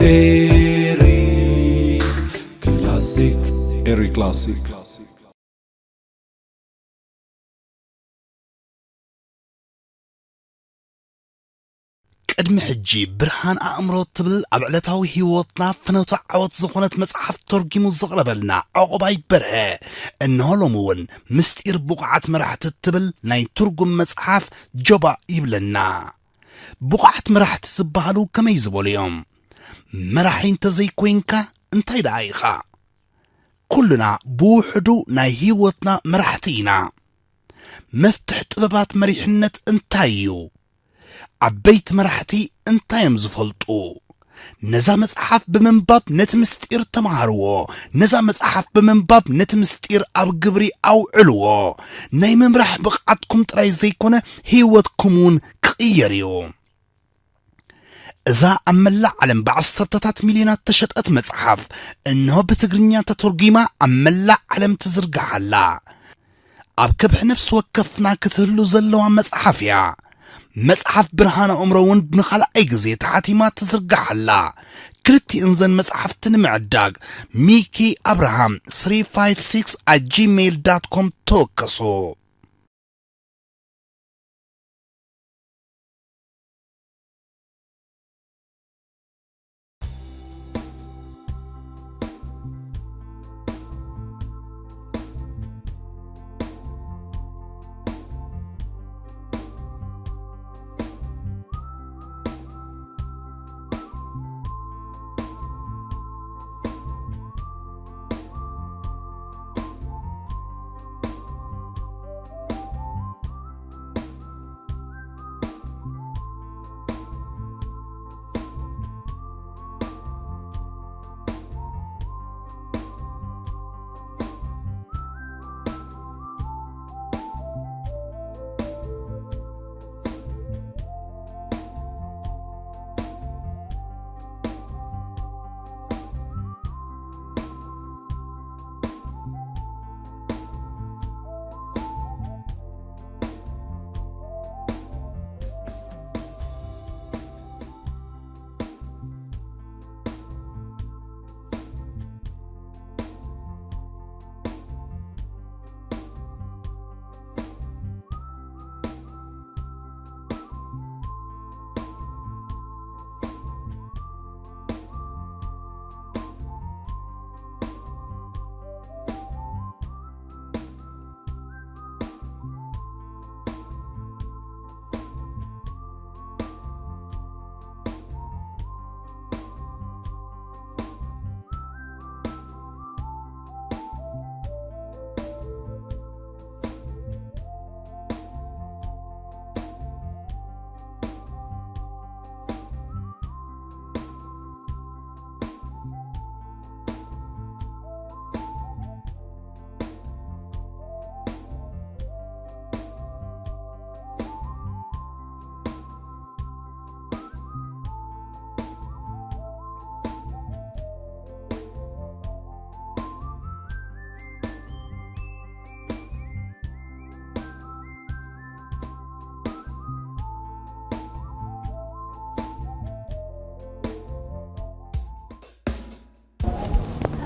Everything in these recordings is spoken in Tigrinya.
ኤሪ ክላሲክ። ኤሪ ክላሲክ። ቅድሚ ሕጂ ብርሃን ኣእምሮ ትብል ኣብ ዕለታዊ ህይወትና ፍኖተ ዓወት ዝኾነት መጽሓፍ ተርጊሙ ዘቕረበልና ዑቕባይ በርሀ፣ እንሆ ሎሚ እውን ምስጢር ብቑዓት መራሕቲ ትብል ናይ ትርጉም መጽሓፍ ጀባእ ይብለና። ብቑዓት መራሕቲ ዝበሃሉ ከመይ ዝበሉ እዮም? መራሒ እንተዘይኮይንካ እንታይ ደኣ ኢኻ? ኩልና ብውሕዱ ናይ ህይወትና መራሕቲ ኢና። መፍትሕ ጥበባት መሪሕነት እንታይ እዩ? ዓበይቲ መራሕቲ እንታይ እዮም ዝፈልጡ? ነዛ መጽሓፍ ብምንባብ ነቲ ምስጢር ተምሃርዎ። ነዛ መጽሓፍ ብምንባብ ነቲ ምስጢር ኣብ ግብሪ ኣውዕልዎ። ናይ ምምራሕ ብቕዓትኩም ጥራይ ዘይኮነ ህይወትኩም እውን ክቕየር እዩ። እዛ ኣብ መላእ ዓለም ብዓሰርተታት ሚልዮናት ተሸጠት መጽሓፍ፣ እንሆ ብትግርኛ ተተርጒማ ኣብ መላእ ዓለም ትዝርጋሕ ኣላ። ኣብ ከብሒ ነፍሲ ወከፍና ክትህሉ ዘለዋ መጽሓፍ እያ። መጽሓፍ ብርሃን ኣእምሮ እውን ንኻልኣይ ግዜ ተሓቲማ ትዝርጋሕ ኣላ። ክልቲእን ዘን መጽሓፍቲ ንምዕዳግ ሚኪ ኣብርሃም three five six at gmail dot com ተወከሱ።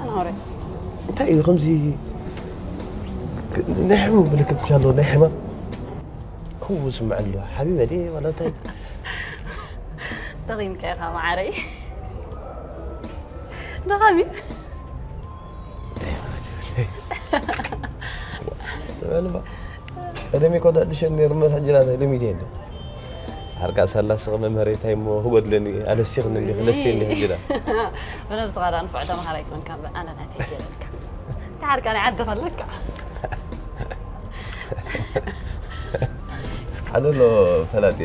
ኣናውረ። እንታይ እዩ ከምዚ ናይ ሕሙም ምልክት ኣሎ፣ ናይ ሕማም ከምኡ ዝስምዐ ኣሎ። ሓቢበ ድየ ዋላ እንታይ? ደኺምካ ኢኻ መዓረይ። ደኻሚ። በልባ። ቀደም እኮ ዳድሸን ነይሩ፣ መት ሕጂ ናተይ ልሚድ የለ። ሓርቃ ሳላ ስቕ መምህረይ እንታይ እሞ ክጎድለኒ፣ ኣለሲኽኒ እንዲኺ፣ ለስየኒ ሕጂ ዳ። ብነብስኻ ዳ ንፉዕ ተምሃራይ ኮንካ እምበር፣ ኣነ ናተይ ገይረልካ። እንታይ ሓርቃ ናይ ዓዲ ከለካ። ሓደ ኣሎ ፈላጢ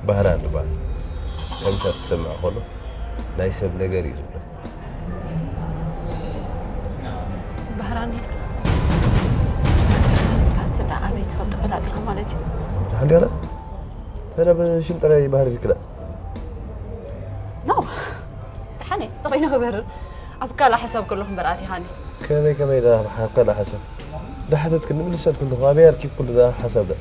ባህራን ዝበሃል። ኮምፒተር ክሰምዕ ከሎ ናይ ሰብ ነገር እዩ ዝብሎ። ባህራን ኢልካ? ንስኻ ስዳ ኣበይ ትፈልጦ ፈላጢኻ ማለት እዩ? ሓንዴራ? ተለ ብሽም ጥራይ ባህር ይክላ። ኖ። ደሓን እየ። ተኾይነ ክበርር። ኣብ ካልእ ሓሳብ ከለኹ እምበር ኣቲኻኒ። ከመይ ከመይ ደኣ ኣብ ካልእ ሓሳብ? ዳሓተትክኒ ምልሰልኩ ኣለኹ። ኣበይ ኣርኪብኩሉ ደኣ ሓሳብ ደኣ?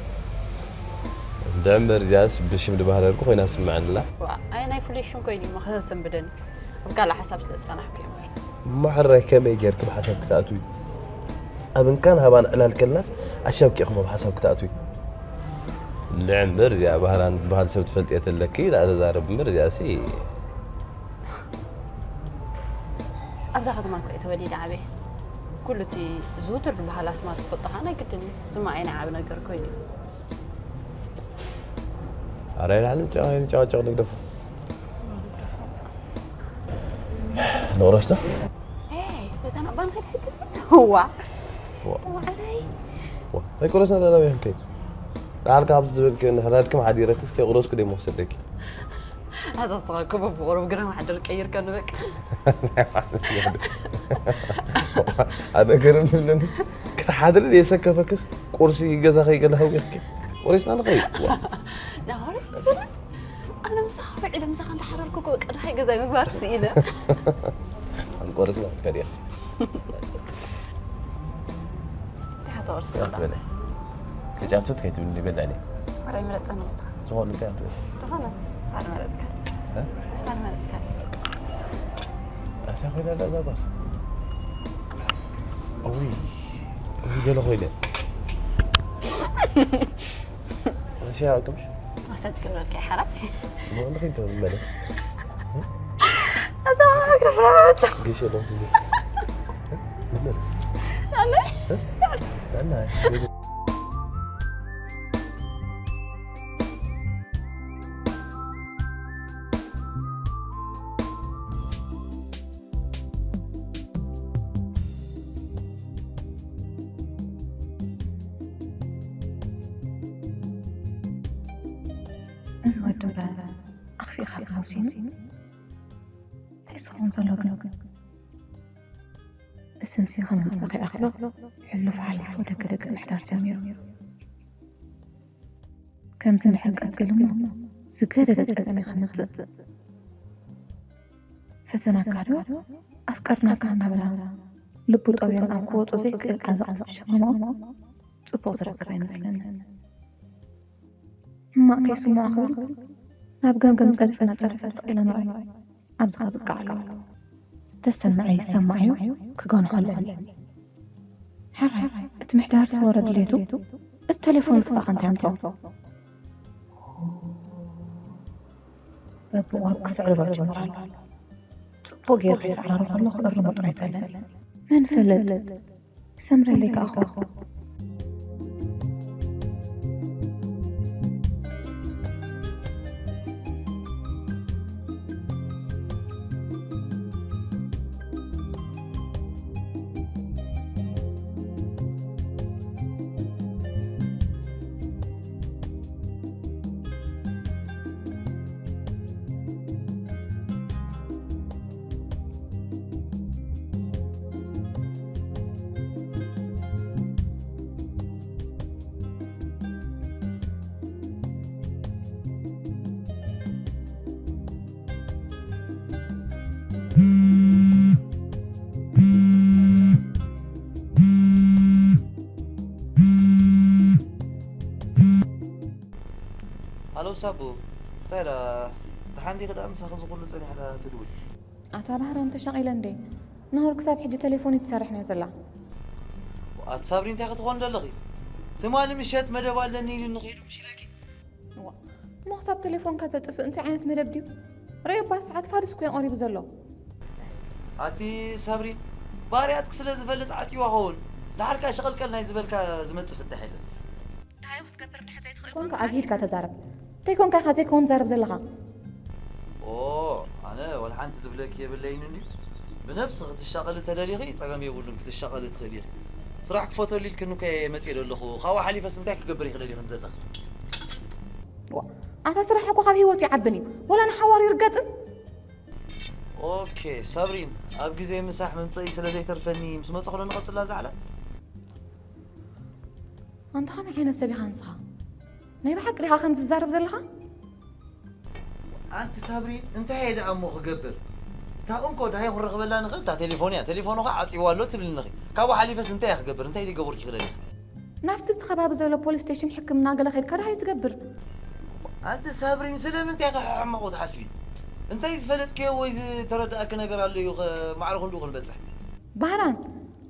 እንድዒ እምበር እዚኣስ ብሽም ድባህለልኩ ኮይና ትስምዓኒ ኣላ። ዋ፣ ኣየ ናይ ፍሉይ ሽም ኮይኑ እዩ መኸሰሰንብደኒ። ኣብ ካልእ ሓሳብ ስለ ዝጸናሕኩ እየ እምበር። እሞ ሕራይ ከመይ ጌርኪ ብሓሳብ ክትኣትዊ? ኣብ እንካን ሃባን ዕላል ከልናስ ኣሻብኪ ኢኹም ኣብ ሓሳብ ክትኣትዊ። እንድዒ እምበር እዚኣ ባህራን ትበሃል ሰብ ትፈልጥዮ ተለኪ ደኣ ተዛረቢ እምበር እዚኣሲ። ኣብዛ ከተማ እኮ እየ ተወሊደ ዓብየ። ኩሉ እቲ ዝውቱር ዝበሃል ኣስማት ክፈልጦ ከዓ ናይ ግድን እዩ። ዝማዕየ ናይ ዓቢ ነገር ኮይኑ እዩ። ኣረ ኣይልዓልን ጨ-፣ ኣይንጨቃጨቅ ንግደፎ። ንቁረስቶ? ኤይ፣ በዛ ናባን ከይድ ሕጂ ሲ? ዋ። ዋ። ተባዕረይ። ዋ። ኣይቁረስና ዳላ ቤት ከይድ። ዳሓር ካብ ዝበልክዮ ንሕራድክም ሓዲረክስ ከይቁረስኩ ደይ መወሰደኪ። ኣታ ስኻ እኮ በብቑሩብ ግና ማሕደር ቀይርካ ንበቅ። ኣነ ገርም ዝብለኒ ክትሓድሪ የሰከፈክስ ቁርሲ ገዛ ከይገለ ሃዊኽኪ ቁሪስና ንኸይድ። ዋ። ናባሪ ትበላ? ኣነ ምሳኻ ውዒለ ምሳኻ እንዳሓረርኩ እኮ በቃ ድሃይ ገዛይ ምግባር ስኢነ። ኣንቆርስ ማለት ከዲያ። እንታይ ትቆርስ? ያው ትበለ። ተጫፍቱት ከይትብልኒ በላኒ። ኧረ ኣይመረፅን ንስኻ። ዝኾነ እንታይ ትበለ? ዝኾነ። ንስኻ ድመረፅካ። እ? ንስኻ ድመረፅካ። ኣታ ኮይና እዛ ጓል። እውይ። እውይ ገለ ኮይነ። እሺ፣ ኣቅምሽ? ማሳጅ ክብለልካ እየ ሓራይ። ንኽንተ ንመለስ። ኣታ ማይክሮፎን ኣበበቻ። ጌሽ የለውም ትብሊ። ንመለስ። ኣነ? ኣና። እዚ ወዲ እምበር ኣኽፊእካ ዝወሲኑ እንታይ ዝኸውን ዘሎ ግን? እቲ ምሲኻ ምምጻእ ከይኣኽሎ ሕሉፍ ሓሊፉ ደገ ደገ ምሕዳር ጀሚሩ። ከምዚ እንድሕር ቀጺሉ እሞ ዝገደደ ጸገም እዩ ከምጽእ። ፈተናካ ዶ ኣፍቀርናካ እናበላ ልቡ ጠብዮን ኣብ ክወጾ ዘይክእል ዓዘቕቲ ዝሸመሞ ጽቡቕ ዝረክብ ኣይመስለንን። ሕማቕ ከይስምዖ ክብል ናብ ገምገም ጸድፊ እናጸድፈ ስቕ ኢለ ንዑ ኣብዚ ከብቅዕ ኣለዎ። ዝተሰምዐ ይሰማዕ እዩ ክገንሖ ኣለኒ። ሕራይ እቲ ምሕዳር ዝወረ ድሌቱ እቲ ቴሌፎን ምጥፋእካ እንታይ ኣምጽኦ? በብቑሩብ ክስዕርሮ ጀምር ኣሎ። ጽቡቕ ገይሩ ከይሰዕረሮ ከሎ ክእርሞ ጥራይ ዘለኒ። መን ይፈልጥ? ክሰምረለይ ከኣ እኮ። ሃሎ ሳቡ፣ እንታይ ደኣ? ደሓን ዲኺ ደኣ? ምሳኺ እዚ ኩሉ ጸኒሐ ደኣ ትድውል? ኣታ ባህራን ተሻቒለ እንዴ? ናሆር ክሳብ ሕጂ ቴሌፎን ትሰርሕ እያ ዘላ። ኣቲ ሳብሪ እንታይ ክትኾን ደለኺ? ትማሊ ምሸት መደብ ኣለኒ ኢሉኒ ኸይዱ ምሽ ኢለኪ። እዋ፣ እሞ ክሳብ ቴሌፎንካ ዘጥፍእ እንታይ ዓይነት መደብ ድዩ? ረዮ እባ ሰዓት ፋዱስ እኮ እዩ ቀሪቡ ዘሎ። ኣቲ ሳብሪ፣ ባህርያትኪ ስለ ዝፈልጥ ዓጽዋ ኸውን። ደሓር ከኣ ሸቐልቀል ናይ ዝበልካ ዝመጽእ ፍታሕ የለን። ደሃዩ ክትገብር እንድሕር ዘይትኽእል ኮንካ ኣብ ሂድካ ተዛረብ። እንታይ ኮንካ ኢኻ ዘይከውን ትዛረብ ዘለኻ? ኦ፣ ኣነ ወላ ሓንቲ ዝብለኪ የብለይን እንድዩ። ብነብሲ ክትሻቐሊ ተደሊኺ ጸገም የብሉን፣ ክትሻቐሊ ትኽእሊ ኢኺ። ስራሕ ክፈተሉ ኢልክኒ እኮ እየ መጽየ ዘለኹ። ካብኡ ሓሊፈስ እንታይ ክገብር ኢኺ ደሊኽኒ ዘለኺ? ዋ፣ ኣታ ስራሕ እኮ ካብ ህይወት ይዓብን እዩ። ወላ ንሓዋሩ ይርገጥን። ኦኬ፣ ሳብሪን፣ ኣብ ግዜ ምሳሕ መምጸኢ ስለ ዘይተርፈኒ ምስ መጸኹ ዶ ንቐጽላ ዛዕላ? ኣንታ ከመይ ዓይነት ሰብ ኢኻ ንስኻ? ናይ ብሓቂ ዲኻ ከምዚ ትዛረብ ዘለኻ? ኣንቲ ሳብሪን፣ እንታይ እየ ደኣ እሞ ክገብር? እታ እንኮ ድሃይ ክንረኽበላ ንኽእል እታ ቴሌፎን እያ። ቴሌፎኑ ኸዓ ዓፂዋ ኣሎ ትብልኒ ኸ። ካብኡ ሓሊፈስ እንታይ እየ ክገብር? እንታይ ድዩ ገበርኩ ይኽእል እየ? ናብቲ እቲ ከባቢ ዘሎ ፖሊስ ስቴሽን ሕክምና ገለ ከይድካ ድሃይ ትገብር። ኣንቲ ሳብሪን ስለምንታይ ኢኻ ሕማቑ ትሓስቢ? እንታይ ዝፈለጥክዮ ወይ ዝተረዳእኪ ነገር ኣሎ እዩ ኸ ማዕረ ክንድኡ ክንበጽሕ? ባህራን፣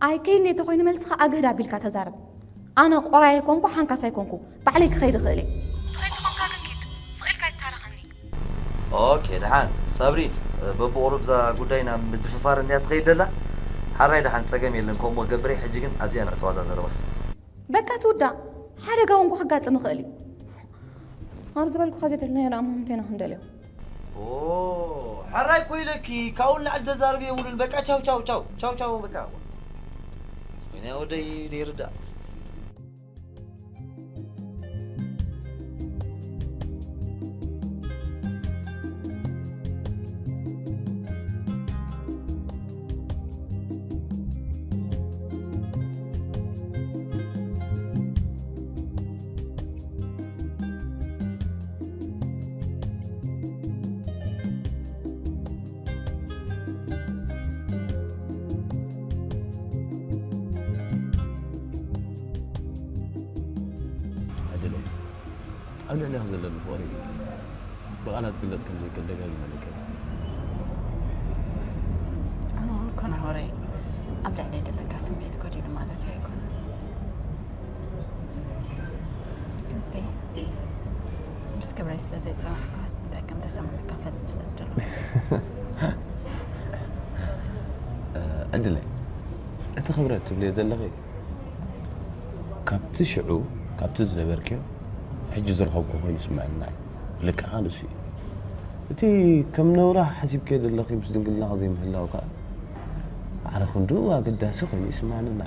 ኣይከይድን እየ ተኾይኑ መልስኻ ኣግህድ ኣቢልካ ተዛረብ። ኣነ ቆራይ ኣይኮንኩ፣ ሓንካስ ኣይኮንኩ። ባዕለይ ክኸይድ እኽእል እየ። ትኸይድ ተኾንካ ግን ኪድ። ስቕ ኢልካ ኣይትታረኸኒ። ኦኬ፣ ደሓን። ሳብሪን፣ በብቑሩብ እዛ ጉዳይ ናብ ምድፍፋር እንድያ ትኸይድ ደላ። ሓራይ ደሓን፣ ጸገም የለን። ከምኡ ክገብር እየ። ሕጂ ግን ኣብዚኣ ንዕጽዋ እዛ ዘረባ። በቃ ትውዳእ። ሓደጋ እውን ከጋጥም ይኽእል እዩ። ኣብ ዝበልኩኻ ዘይደለናዮ ደኣ ምንታይ ኢና ክንደልዮ? ኦ፣ ሕራይ እኮ ኢለኪ፣ ካብኡ ንላዕሊ ደዛርብ የብሉን። በቃ ቻው፣ ቻው፣ ቻው፣ ቻው፣ ቻው፣ በቃ። ወይኔ ወደይ ደይርዳእ። ዕድለይ፣ ኣብ ልዕሌኺ ዘለኒ ፍቕሪ ብቓላት ክግለጽ ከም ዘይክእል ደጋጊመ እነግረኪ። እሞ እኮ ናሆረይ፣ ኣብ ልዕለይ ዘለካ ስምዒት ጎዲሉ ማለት ኣይኮነን። ግንሲ፣ ምስ ክብረይ ስለ ዘይጸናሕካስ እንታይ ከም ተሰማዓካ ፈልጥ ስለ ዝደለኹ። ዕድለይ፣ እቲ ክብረት ትብልዮ ዘለኺ፣ ካብቲ ሽዑ፣ ካብቲ ዝነበርክዮ፣ ሕጂ ዝረኸብኩ ኮይኑ ይስምዐና እዩ። ልክዕኻ ንሱ እዩ። እቲ ከም ነውራ ሓሲብክዮ ዘለኺ ምስ ድንግልናኺ ዘይምህላው ከኣ፣ ማዕረ ክንድኡ ኣገዳሲ ኮይኑ ይስምዓኒ ኣሎ።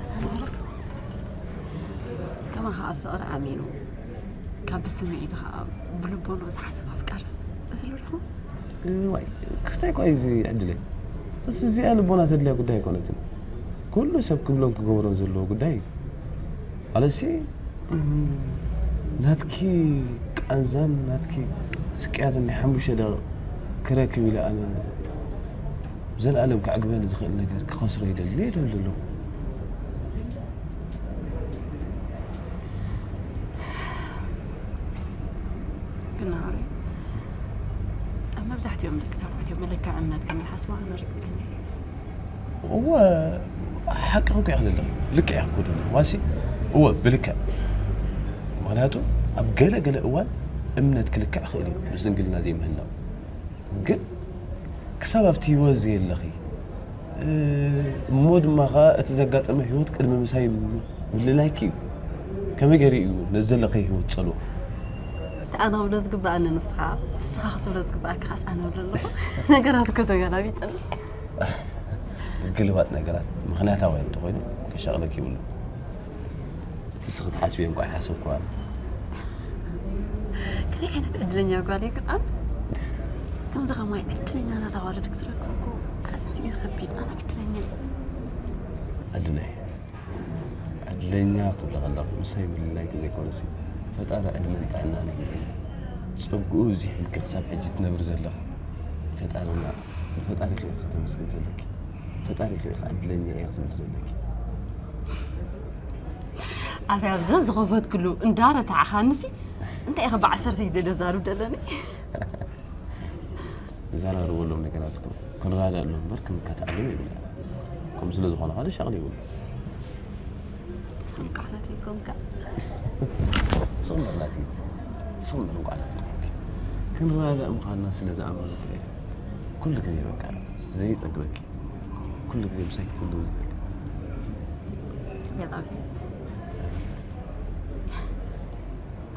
ኣሳማሪ፣ ከማኻ ኣብ ፍቕሪ ኣሚኑ፣ ካብ ብስምዒቱ ኸኣ ብልቦንኡ ዝሓስብ ኣፍቃሪስ እህሉ ዶ? እዋይ፣ ክስታይ እኳ እዩ እዚ ዕድለይ። እስ እዚኣ ልቦና ዘድልያ ጉዳይ ኣይኮነትን። ኩሉ ሰብ ክብሎን ክገብሮን ዘለዎ ጉዳይ እዩ። ማለትሲ፣ እም፣ ናትኪ ቃንዛን ናትኪ ስቅያትን ናይ ሓሙሽተ ደቂቕ ክረክብ ኢለ ኣነ ዘለኣለም ከዕግበኒ ዝኽእል ነገር ክኸስሮ ይደሊ እየ ዝብል ዘለኹ። ግን ናሆሪ፣ ኣብ መብዛሕትኦም ደቂ ተባዕትዮ መለክዒ እምነት ከም ዝሓስቡ ኣነ ርግጸኛ እየ። እወ፣ ሓቂ እኮ ኢኺ ዘለኺ። ልክዕ ኢኺ እኮ ዘለኺ። ዋሲ፣ እወ፣ ብልክዕ። ምኽንያቱ ኣብ ገለ ገለ እዋን እምነት ክልክዕ ይኽእል እዩ፣ ምስ ድንግልና ዘይምህላው። ግን ክሳብ ኣብቲ ህይወት ዘየለኺ፣ እ፣ እሞ ድማ ኸኣ እቲ ዘጋጠመ ህይወት ቅድሚ ምሳይ ምልላይኪ እዩ። ከመይ ገይሩ እዩ ነዚ ዘለኺ ህይወት ጸልዎ? ኣነ ክብሎ ዝግብኣኒ ንስኻ፣ ንስኻ ክትብሎ ዝግብኣካ ኸኣስ ኣነ እብሎ ኣለኹ። ነገራት እኮ ተገላቢጠን። ግልባጥ ነገራት ምኽንያታውያን እንተኾይኑ ከሻቕለኪ ይብሉ። እቲ ንስኺ ትሓስብዮ እንኳ ኣይሓሰብክዋን። ከመይ ዓይነት ዕድለኛ ጓል እየ ግን ኣነ? ከምዚ ከማይ ዕድለኛታት ኣዋልድ ክትረክብ እኮ ኣዝዩ እዩ ከቢድ። ኣነ ዕድለኛ እየ። ዕድለይ። ዕድለኛ ክትብሊ ከለኺ ምሳይ ምልላይኪ ዘይኮነሲ፣ ፈጣሪ ዕድመን ጥዕናን ይህበኪ። ጸግኡ ኣብዚሕልኪ ክሳብ ሕጂ ትነብሪ ዘለኺ። ፈጣሪና፣ ንፈጣሪኺ ኢኺ ከተመስግኒ ዘለኪ። ፈጣሪኺ ኢኺ ዕድለኛ እየ ክትብሊ ዘለኪ። ኣበይ ኣብ ዘዝኸፈትክሉ እንዳረታዕኻንሲ፣ እንታይ ኢኻ ብዓሰርተ ግዜ ደዛርብ ደለኒ? ንዘራረበሎም ነገራት እኮ ክንረዳድኣሎም እምበር ክንከታተሎም የብልና። ከምኡ ስለ ዝኾነ ኸኣ ሻቕሊ የብሉ። ስቕ ቃላት ኣይኮንካ። ስቕ እምበር ናቲ፣ ስቕ እምበር ቃላት ኣይኮንኪ። ክንረዳዳእ ምዃንና ስለ ዝኣመንኩ እየ ኩሉ ግዜ በቃ ዘይጸግበኪ። ኩሉ ግዜ ምሳይ ክትህልዊ ዝደሊ። I love you።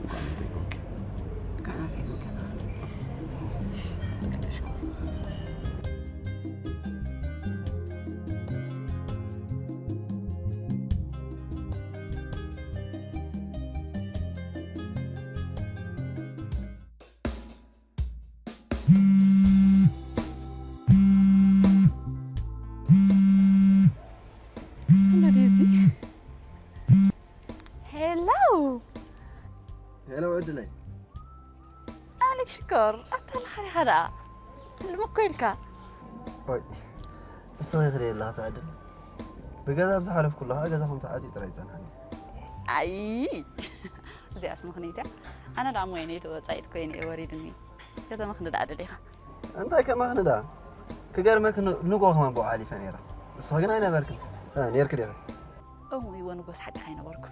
ቃላት ኣይኮንኪ። ቃላት ኣይኮንካ። ሄሎ ዴዚ። ሄሎ። ሄሎ ዕድለይ። ኣሌክስ ሽኮር ኣታ ለኻ ዲኻ ደኣ? ልምኮ ኢልካ። ወይ እስኺ ክደየላ ተዕድል ብገዛ ብዝሓለፍኩ ኣለኻ ገዛኹም ተዓፅዩ ጥራይ ይፀንሓኒ። ኣይ እዚኣስ ምኽንያት እያ። ኣነ ደኣ ሞይነ ተወፃኢት ኮይነ እየ ወሪድኒ። ከተመኽኒ ደኣ ደሊኻ? እንታይ ከማኽኒ ደኣ ክገርመክ ንጎ ከማን ብኡ ሓሊፈ ነይረ። እስኺ ግን ኣይነበርክን። እ፣ ነይርክ ዲኺ? እው ይወ ንጎስ ሓቂ ከይነበርኩ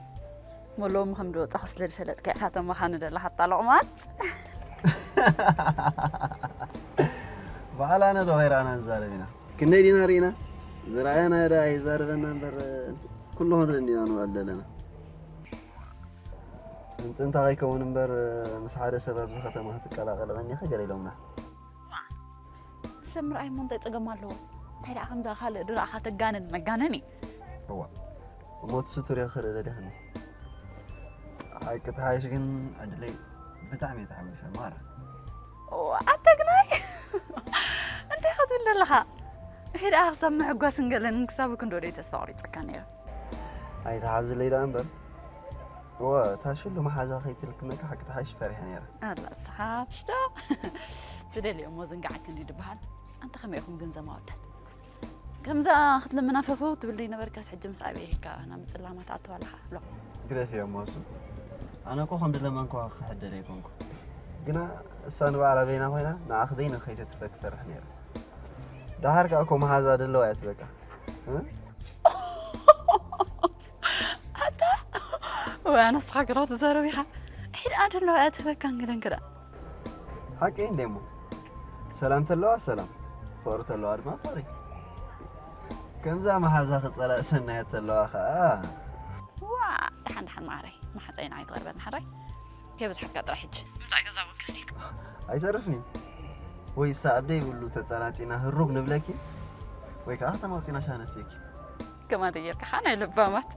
መለዎም ከም ዝወፃኹ ስለ ዝፈለጥካ ኢኻ ተመኻኒ ደለኻ ኣታ ሎቕማፅ። በዓል ኣነ ዶ ኸይረኣና ንዛረብ ኢና። ክንደይ ዲና ርኢና ዝረኣየና ዳ ኣይዛረበና እምበር ኩሉ ክንርኢ እንዲና ንውዕል ዘለና። ፅንፅንታ ከይከውን እምበር ምስ ሓደ ሰብ ኣብዚ ከተማ ክትቀላቐል ቀኒኻ ገለ ኢሎምና። ሰብ ምርኣይ እሞ እንታይ ፀገም ኣለዎ? እንታይ ደኣ ከምዛ ካልእ ድረኣኻ ተጋንን መጋነን እዩ። እዋ እሞ እቲ ስቱር ክርኢ ደሊኽኒ። ሓቂ ተሓይሽ ግን ዕድለይ ብጣዕሚ እየ ተሓጒሰ ማራ። ኣታ ግናይ እንታይ ክትብል ዘለኻ? ሕደ ክሳብ ምሕጓስን ገለን ክሳብ ክንዶ ደይ ተስፋ ቆሪፀካ ነይረ። ኣይተሓዝለይ ደኣ እምበር እወ እታ ሽሉ መሓዛ ከይትልክመካ ሓቂ ተሓይሽ ፈሪሐ ነይረ። ኣላ እስኻ ፍሽቶ ትደልዮ እሞ ዝንጋዓክን ድዩ ዝበሃል? ኣንተ ከመይ ኢኹም ግን ዘማወዳት? ከምዛ ክትልምና ፈፈው ትብል ዘይነበርካስ ሕጂ ምስ ኣበይ ሄድካ ናብ ምጽላማ ትኣትው ኣለኻ? ሎ። ግደፍዮ እሞ እሱ ኣነ እኮ ከም ድለመንኳ ክሕደል ኣይኮንኩ ግና እሳ ንባዕላ በይና ኮይና ንዓኺ በይንኺ ከይተትርፈኪ ትፈርሕ ነይራ። ደሓር ከኣ እኮ መሓዛ ደለዋ እያ ትበቃ። ኣታ ወይ ኣነስኻ ግራ ትዛረብ ኢኻ። ሒድ ኣደለዋ እያ ትህበካ እንግደን ክዳ ሓቂ እንዴ እሞ ሰላም ተለዋ ሰላም፣ ፍቕሪ ተለዋ ድማ ፍቕሪ። ከምዛ መሓዛ ክጸላእ ሰናየት ተለዋ ኸኣ። ዋ ደሓን ደሓን ማዕረይ፣ መሓፀይና ኣይትቐርበና ሕራይ። ከይበዝሓካ ጥራሕ ሕጂ ምፃእ ገዛ እውን ከስቲካ። ኣይተርፍን እዩ። ወይ እሳ ኣብ ደይብሉ ተጸናጺና ህሩግ ንብለኪ ወይ ከዓ ከተማውጺና ሻሂ ነስትየኪ። ከማተ ጌርካ ኸዓ ናይ ለባማት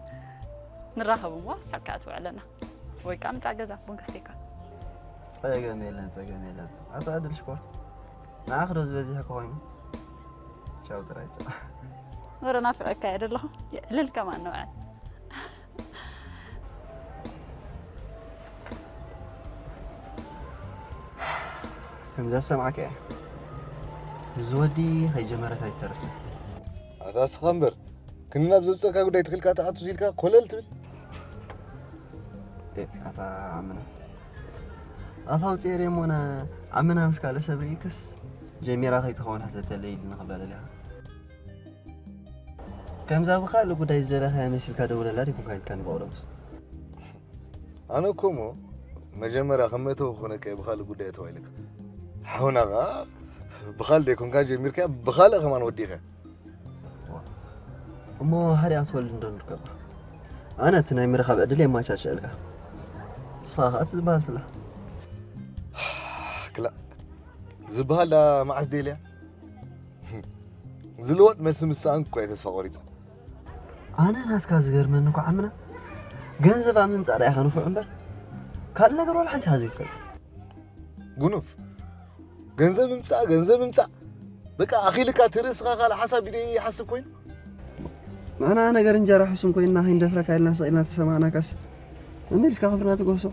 ንራኸብ እሞ ሓሳብ ከዓ ትውዕለና ወይ ከዓ ምፃእ ገዛ ቡን ከስቲካ። ጸገም የለን ጸገም የለን። ኣቶ ኣድል ሽኮር ንዓኺ ዶ ዝበዚሐ ኮይኑ? ቻው ጥራይ ቻው። ወረ ናፊቐካ እየ ደለኹ። የዕልል ከማን ንውዕል። ከምዛ ዝሰምዓካ እያ። እዚ ወዲ ከይጀመረት ኣይትተርፍን። ኣታ እስኻ እምበር ክንዲ ናብ ዘብፀካ ጉዳይ ትኽልካ ተኣቱ ኢልካ ኮለል ትብል። እ፣ ኣታ ዓምና ኣፍ ኣውፅኤ ሬሞና ዓምና ምስ ካልእ ሰብ ርኢክስ ጀሚራ ከይትኸውን ሕተተለይ ኢልኒ ክብላ ደሊኻ። ከምዛ ብኻልእ ጉዳይ ዝደለኻያ መሲልካ ደውለላ ዲኩም ካይልካ ንበቕሎምስ ኣነ እኮ እሞ መጀመርያ ከም መእተዊ ክኾነካ እየ ብኻልእ ጉዳይ እተዋ ኢለካ። ሓውና ኸዓ ብኻልእ ደይኮንካ ጀሚርካያ ብኻልእ ከማን ወዲእኻያ። እሞ ሓደ ክትወልድ እንዶ ንርከባ ኣነ እቲ ናይ ምርኻብ ዕድል የማቻቸልካ ንስኻ ኸዓ እቲ ዝበሃል ትብላ። ክላእ ዝበሃል ዳ መዓስ ደልያ ዝልወጥ መልሲ ምስኣን እኳ እየ ተስፋ ቆሪፀ። ኣነ ናትካ ዝገርመኒ እኮ ዓምና ገንዘብ ኣብ ምምፃእ ዳ ኢኻ ንፉዕ እምበር ካልእ ነገር ዋላ ሓንቲ ኢኻ ዘይትፈልጥ። ጉኑፍ ገንዘብ ምምፃእ ገንዘብ ምምፃእ በቃ ኣኺልካ እቲ ርእስኻ ካልእ ሓሳብ ድዩ ይሓስብ ኮይኑ። ንሕና ነገር እንጀራ ሕሱም ኮይንና ከይንደፍረካ ኢልና ስቕ ኢልና ተሰማዕናካስ መመሊስካ ክብርና ትገሶ።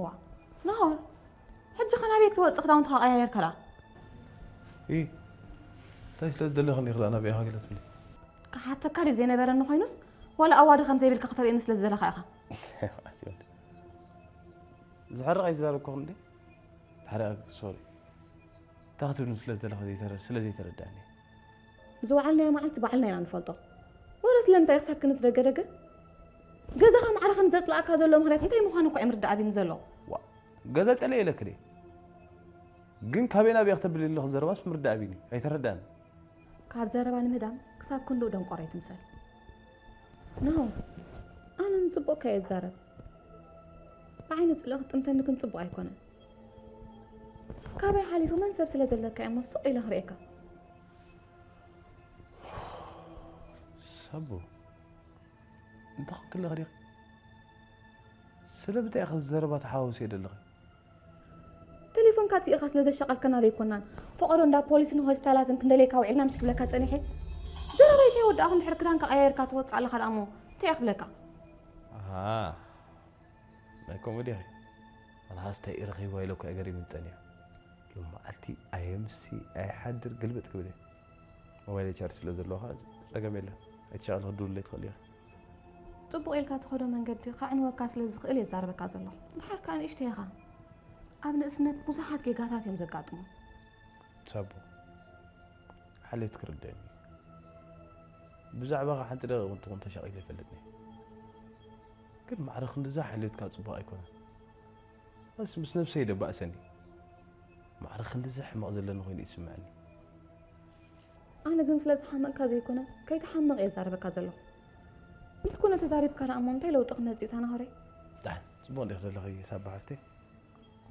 ዋ ናሆር፣ ሕጂ ኸ ናበይ ክትወጽእ ክዳውንትኻ ቀያየርካ ደኣ? ኢ እንታይ ስለ ዝደለኽኒ ኢኺ ደኣ ናበይ ኢኻ ገለ ትብሊ? ክሓተካ ድዩ ዘይነበረኒ ኮይኑስ ዋላ ኣዋዲ ከም ዘይብልካ ክተርእየኒ ስለ ዝደለኻ ኢኻ? ዝሕርቕ ኣይዝዛረብኩኽን እንዴ? ተሕሪቐ ሶሪ። እንታይ ክትብልኒ ስለ ዝደለኹ ዘይተረ- ስለ ዘይተረዳእኒ። ዝወዓልናዮ መዓልቲ ባዕልና ኢና ንፈልጦ። ወረ ስለምንታይ ክሳብ ክንት ደገ ደገ? ገዛኻ ማዕረ ከም ዘጽላእካ ዘሎ ምኽንያት እንታይ ምዃኑ እኮ እዮም ርዳእ ኣቢኒ ዘሎ። ዋ ገዛ ጸለ ኢለክ ድየ? ግን ካበይ ናበይ ክተብል ኢለኽ ዘረባስ ምርዳእ ኣቢኒ ኣይተረዳእን። ካብ ዘረባ ንምህዳም ክሳብ ክንድኡ ደንቆሮ ኣይትምሰል። ኖ ኣነ ንጽቡቕካ እየ ዝዛረብ። ብዓይኒ ጽልኢ ክትጥምተኒ ግን ጽቡቕ ኣይኮነን። ካበይ ሓሊፉ መን ሰብ ስለ ዘለካ እየ እሞ ስቕ ኢለ ክርእየካ። ሳቡ እንታይ ኮንክለኺ ዲኺ? ስለምንታይ ኢኺ ዘረባ ተሓዋውስዮ ዘለኺ? ቴሌፎንካ ኣጥፊእኻ ስለ ዘሻቐልከና ዘይኮናን ፈቐዶ እንዳ ፖሊስን ሆስፒታላትን ክንደልየካ ውዒልና ምሽ ክብለካ ጸኒሐ። ዘረባይ ከይወዳእኹ እንድሕር ክዳንካ ቀያይርካ ትወጽእ ኣለኻ ደኣ እሞ እንታይ እየ ክብለካ? ኣሃ ናይ ኮሜዲ ኢኺ። ኣልሃስ እንታይ ኢረኺብዋ ኢለ እኮ እየ ገሪሙኒ ጸኒሑ። ሎማዓልቲ ኣየምሲ ኣይሓድር ግልብጥ ክብል እየ። ሞባይለይ ቻርጅ ስለ ዘለዎ ኸዓ ጸገም የለን። ኣይትሻቐሊ ክትድውልለይ ትኽእሊ ኢኺ። ጽቡቕ ኢልካ ትኸዶ መንገዲ ከዕንወካ ስለ ዝኽእል እየ ዝዛረበካ ዘለኹ። ድሓር ከኣ ንእሽተይ ኢኻ። ኣብ ንእስነት ብዙሓት ጌጋታት እዮም ዘጋጥሙ። ሳቡ ሓልዮት ክርደአኒ ብዛዕባኻ ሓንቲ ደቂቕ እውን ትኹን ተሻቒለ ኣይፈልጥን እየ። ግን ማዕረ ክንድዛ ሓልዮትካ ጽቡቕ ኣይኮነን። በስ ምስ ነብሰይ ደባእሰኒ። ማዕረ ክንድዚ ሕመቕ ዘለኒ ኮይኑ ይስምዐኒ። ኣነ ግን ስለ ዝሓመቕካ ዘይኮነ ከይትሓምቕ እየ ዛረበካ ዘለኹ። ምስ ኮነ ተዛሪብካ ደኣ እሞ እንታይ ለውጢ ክመጽእ እዩ ታናሆረይ? ዳን ጽቡቕ እንዲኽ ዘለኺ ሳባ ሓፍተይ።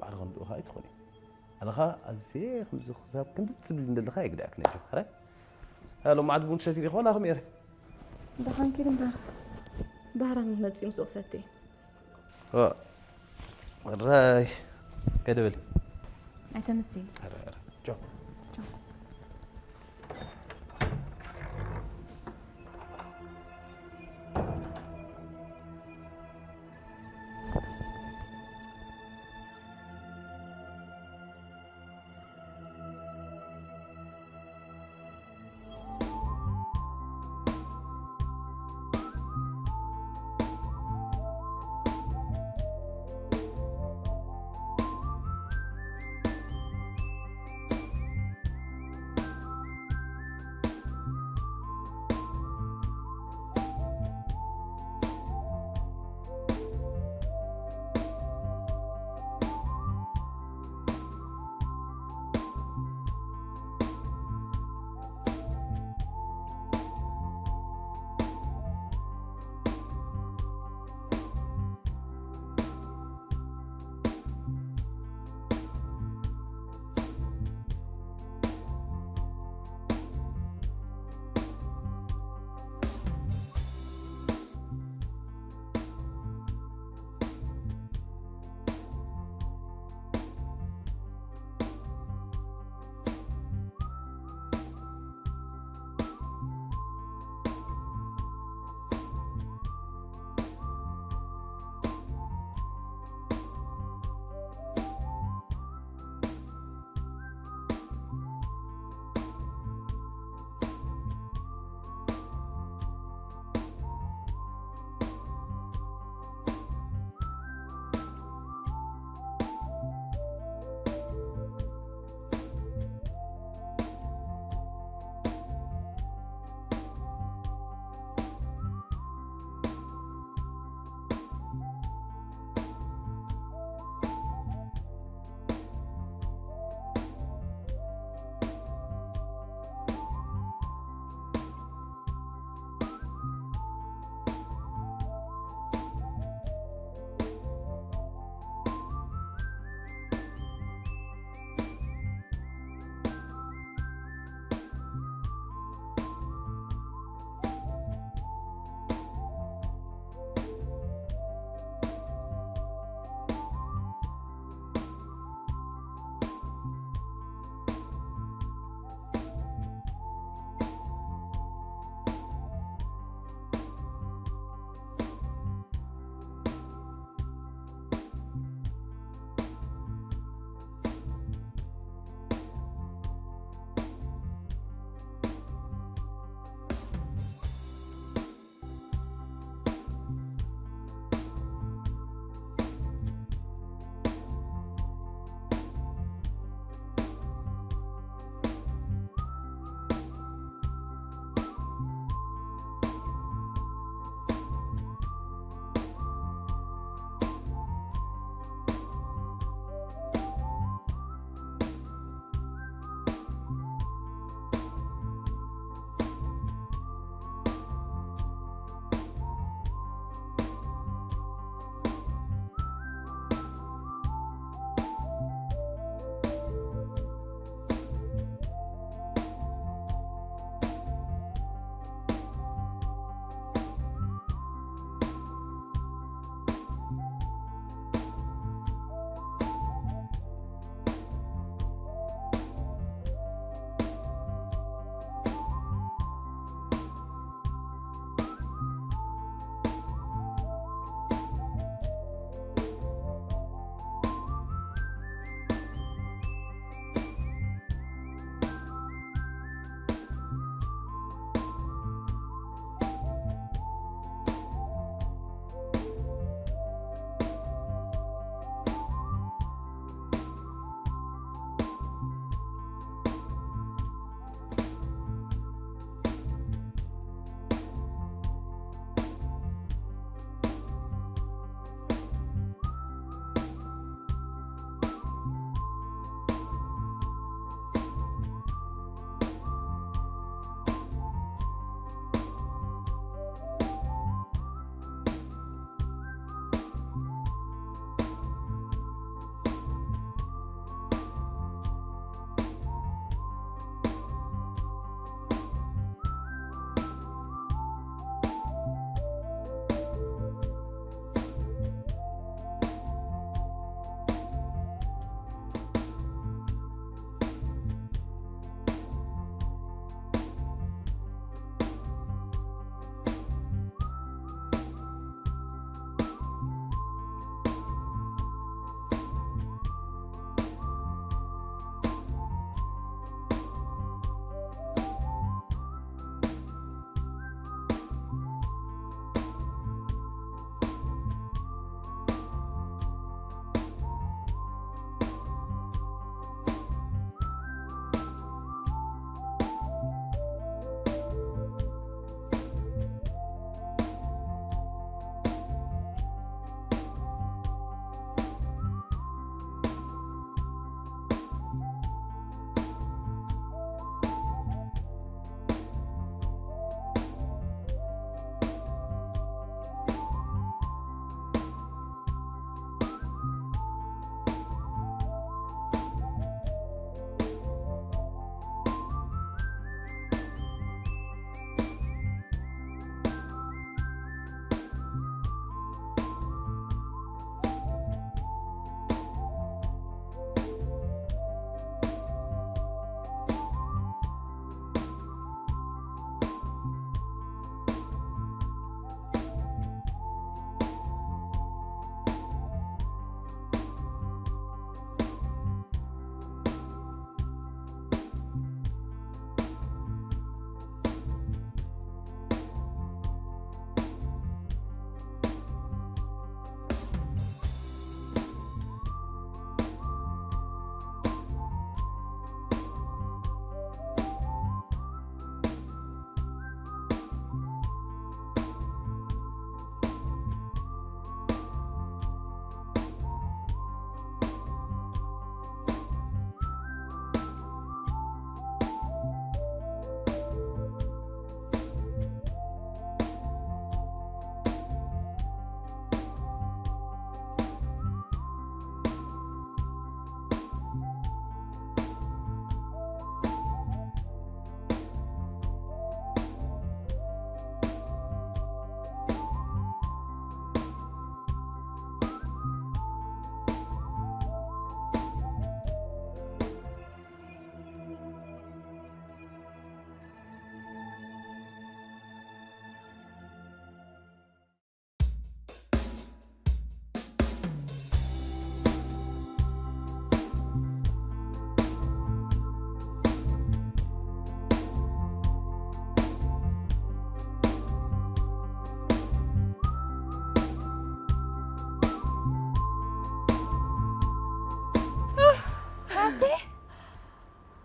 ማዕረ ክንድኡ ኸኣ ኣይትኾኒ። ኣነ ኸኣ ኣዝየ ከምዚ ክሳብ ክንዲ ትብሊ እንደለኻ የግድዐክ ነይሩ። ሕራይ? ያ ሎማዓት ቡን ትሰቲ ዲኺ ዋላ ከመይ ኢኺ? ደሓን ኪድ እምበር ባህራን መጺኡ ምስኡ ክሰቲ። ኦ፣ ሕራይ። ከይደ በሊ። ኣይተምሲ። ሕራይ፣ ሕራይ። ቻው። ቻው።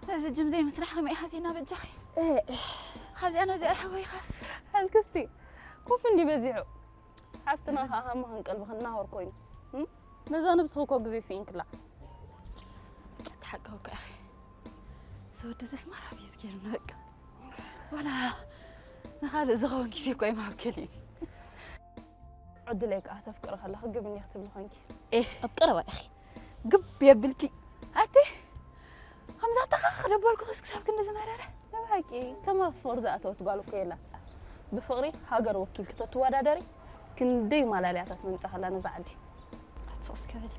እዚ ጅም ዘይምስራሕ ከመይ ሓዚና በጃኺ? እህ፣ ካብዚኣ ነዚኣ ሕወይኻስ ሕልክስቲ ኮፍ እንዲ በዚሑ ሓፍትና ከዓ ሃማ ክንቀልቢ ክናወር ኮይኑ እም? ነዛ ነብስኺ እኮ ግዜ ስኢንክላ። ተሓቀው እኮ ኢኺ። እዚ ወዲ እዚ ስማራ ቤት ገይሩና በቃ። ዋላ ንኻልእ ዝኸውን ግዜ እኮ ኣይምሃብከልን። ዕድለይ ከዓ ተፍቅሪ ከለኺ ግብን እየ ክትብሊ ኮንኪ። ኤህ ኣብ ቀረባ ኢኺ ግብ የብልኪ። ኣቲ ከምዛ ተኻኽ ደበልኩ ክስ ክሳብ ክንዲ ዝመረረ። ብሓቂ ከማ ፍቕሪ ዝኣተወት ጓል እኮ የላ። ብፍቕሪ ሃገር ወኪልኪ ተትወዳደሪ ክንደይ ማላልያታት መምፃ ከላ ነዛ ዓዲ። ኣትስቕስ ከበዲ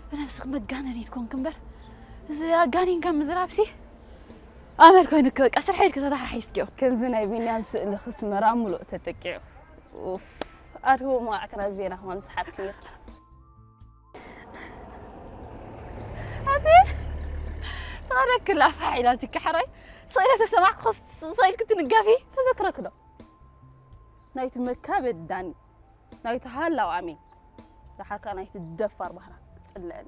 ብነብስኺ መጋነኒት ኮንክ እምበር እዚ ኣጋኒንካ ምዝራብሲ ኣመል ኮይንክ በቃ ስርሐ ኢልክ ተተሓሒዝክዮ። ከምዚ ናይ ቢንያም ስእሊ ክስመራ ሙሉእ ተጠቂዑ። ኡፍ ኣርህዎ መዋዕክና ዜና ከማን ምስ ሓቅክ ነርካ። ኣቲ ተኸለክላ ፋሕ ኢላ ትከሓራይ ሰኢለ ተሰማዕኩ ሰኢልክ ትንጋፊ። ተዘክረክ ዶ ናይቲ መካበድ ዳኒ ናይቲ ሃላው ኣሜን ደሓርካ ናይቲ ደፋር ባህራ ጽለአኒ።